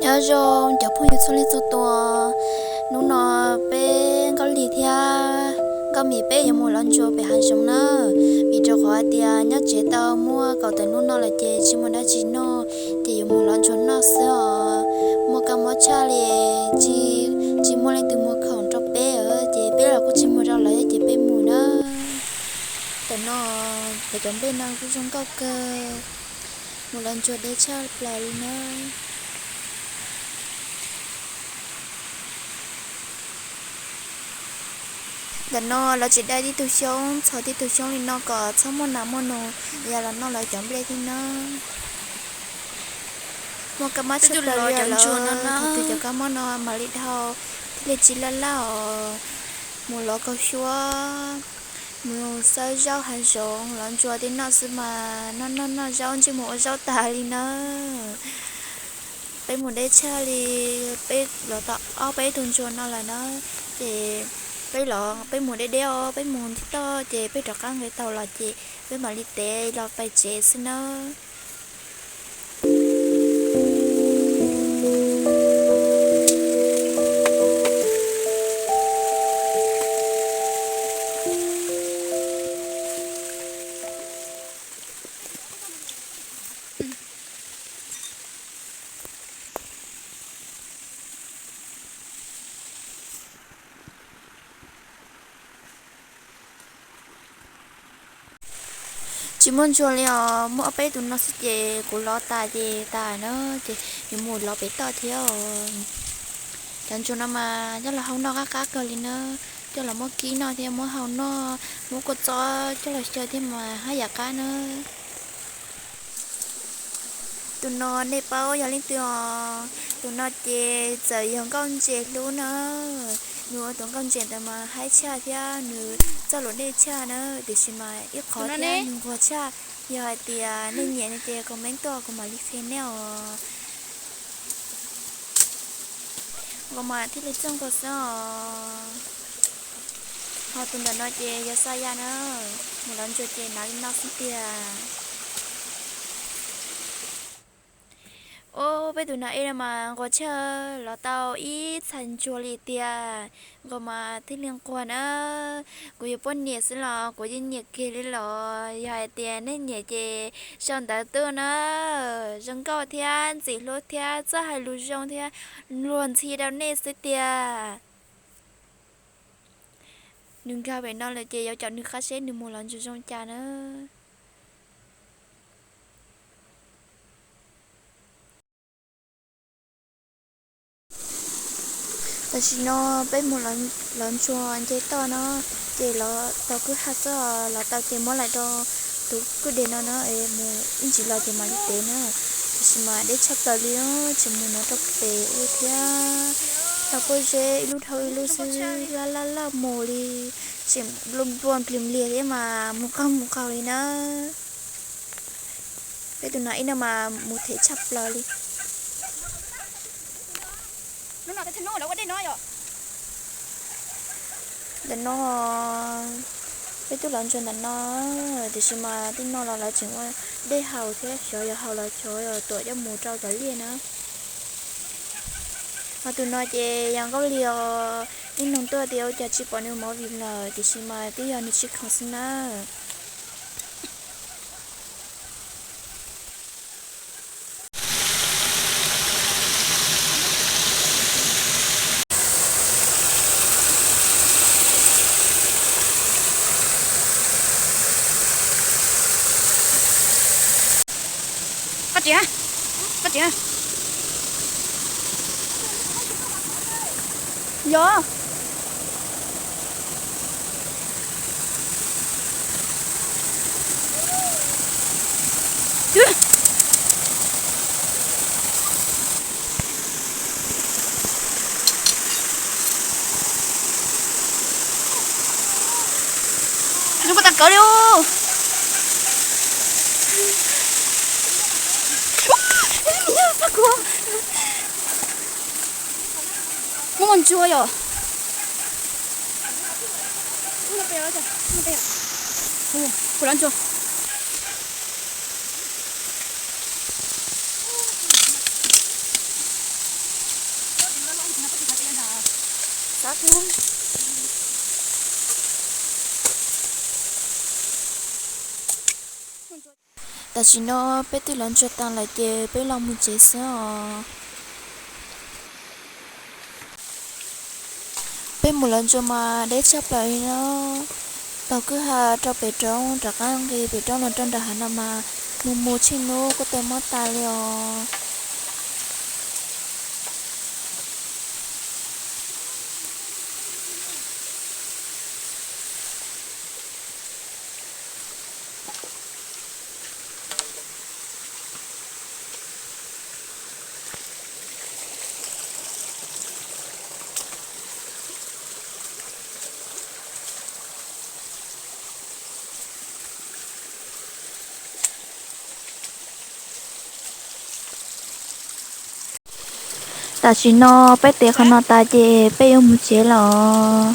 Nyob zoo cov phooj ywg txhua leej txhua tus, hnub no peb Nkauj Lis thiab Nkauj Mim peb yuav mus lov ntsuas pem hav zoov na, vim rau qhov hais tias nyob tsev tau muaj kaum tawm hnub no lawm ces tsis muaj dab tsi noj, ces yuav mus lov ntsuas noj xwb os. Muaj kab mob tshaj li, tsis, tsis muaj leej twg muag khoom rau peb, ces peb los kuj tsis muag rau lawv ces peb mus na. Tam no pem cov nplej no kuj zoo nkauj kawg, mus lov ntsuas deb tshaj plaws li na. Ntawm no lawv tseem dai tib tug xyoob, txhos tib tug xyoob li no kom txhob muaj nas muaj noog ya los noj lawv cov nplej thiab na. Muaj kab mob tshaj plaws li os, thaum twg cov kab mob no mam li dhau thiaj li tsis laj laj os. Mus lov kaus xyuab, mus xawb zaub hav zoov, lov ntsuas tej noj xwb mas noj noj noj zaub ntsej muag ua zaub tas li na. Peb mus deb tshaj li, peb los tau ob peb tug ntsuag no lawm na, ces peb los peb mus deb deb os, peb mus nthib toj ces peb rov qab nqis tau los ces peb mam li tev los pais tsev xwb na. Tsis muaj ntsuag li os, muaj ob peb tus no xwb ces kuv lov tas ces tas na, ces yuav mus lov pem toj thiab os. Cov ntsuag no mas coj los hau noj qab qab kawg li na, coj los muab kib noj thiab muab hau noj, muab kua txob coj los xyaw thiab mas haj yam qab na. Tus no nej paub yog leej twg os? Tus no ces txawm yog nkauj ntses hlub na, nws ua tus nkauj ntses ntawd mas haib tshaj thiab nws txoj lus dej tshaj na, tiam sis mas ib qhov thiab nws nquag tshaj. Yog hais tias nej nyiam no ces comment tuaj kuv mam li qhia nej os. Nquag mas thiaj li txawj nquag xwb os. Ho tus ntawm no ces yog xa ya na, mus lov ntsuag ces hnav li no xwb tiag. Ob peb tus hnav ib no mas nquag tshaj, lov tau ib txhais ntsuag li tiag. Nquag mas thiaj li nquag na. Kuv yog poj niam xwb los kuv yeej nyiam kiag li los yog hais tias nej nyiam ces sau ntawv tuaj na. Zoo nkauj thiab ntxim hlub thiab txawj hais lus zoo thiab luag ntxhi rau nej xwb tiag. Nws nkag pem no lawm ces yuav caum nws qab seb nws mus lov ntsuag zoo cas na. Tam sim no peb mus lov ntsuag nce toj no, ces lov tau kwj ha xwb, lov tau ces muab lawm rau tus kwj deg no na, mus ib ntsis los ces mam li tev na. Tiam sis mas deb tshaj plaws li, tseem mus no rau pem ua thiab. Tau pob zeb ib lub dhau ib lub xwb, laj laj laj mus li, tseem nplua nplua npliag npliag thiab mas mus qaug mus qaug li na. Peb tus no ib no mas mus them tshaj plaws li. Ntawm no, peb twb lov ntsuag ntawm no, tiam sis mas tej no los lawv tseem ua dej haus thiab, xyov yog haus los xyov yog tuam coj mus rau cov liaj na. Ho tus no ces yog Nkauj Lis os, ib nug tuaj tias ua cas tsis pom nws movie lawm, tiam sis mas twb yog nws tsis khoom xwb na. Koj tsis, koj tsis. Yog. Zoo koj tag kawg li. Muaj ntsuag yom. Kuv lov ntsuag. Ntsuag. Tam sim no peb twb lov ntsuag tas lawm ces peb los mus tsev xwb os. Peb mus lov ntsuag mas deb tshaj plaws li no. Taug kwj ha rau pem roob rov qab nqis pem roob los rau nram hav no mas mus mus tsheej hnub kuj tau mob tas li os. Tam sim no peb tes qhov no tas ces peb yuav mus tsev lawm.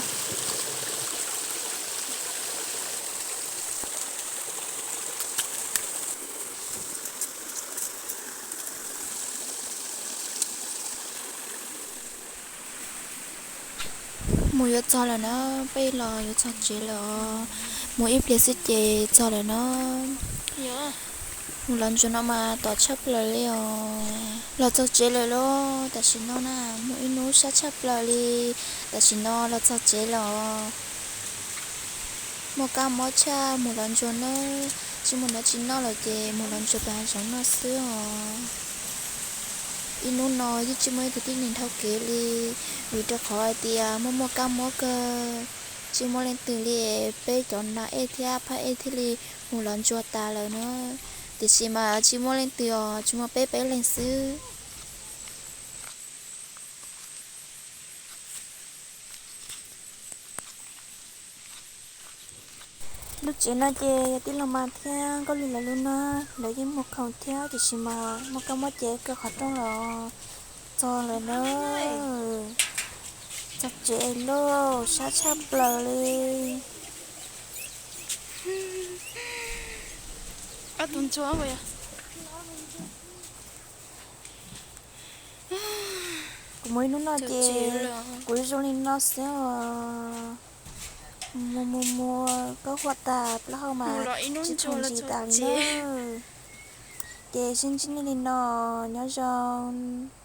Mus yuav txog lawm na, peb los yuav txog tsev lawm os. Mus ib pliag xwb ces txog lawm na. Mus lov ntsuag no mas tom tshaj plaws li os. Los txog tsev lawm lauj, tam sim no na mus ib hnub sab tshaj plaws li. Tam sim no los txog tsev lawm os. Muaj kab mob tshaj mus lov ntsuag nawb, tsis muaj dab tsi noj lawm ces mus lov ntsuag pem hav zoov noj xwb os. Ib hnub no yeej tsis muaj ib tug tib neeg dhau kev li, vim rau qhov hais tias muaj muaj kab mob kawg, tsis muaj leej twg li, peb cov nas ej thiab phab ej thiaj li mus lov ntsuag tas lawm na. Tiam sis mas tsis muaj leej twg os, tsuas muaj peb peb leeg xwb. Lub tsev no ces yog tij laug Mas thiab Nkauj Lis lawv lub na, lawv yeej muag khoom thiab tiam sis mas muaj kab mob ces kaw qhov rooj los txog lawm na. Txog tsev lawm, sab tshaj plaws li. Kuv mus ib hnub no ces kuv zoo li no xwb os. Mus mus mus, kab huam tas plaub hau mas tsis khoom ntsis tas li na. Ces sib ntsib nej li no, nyob zoo.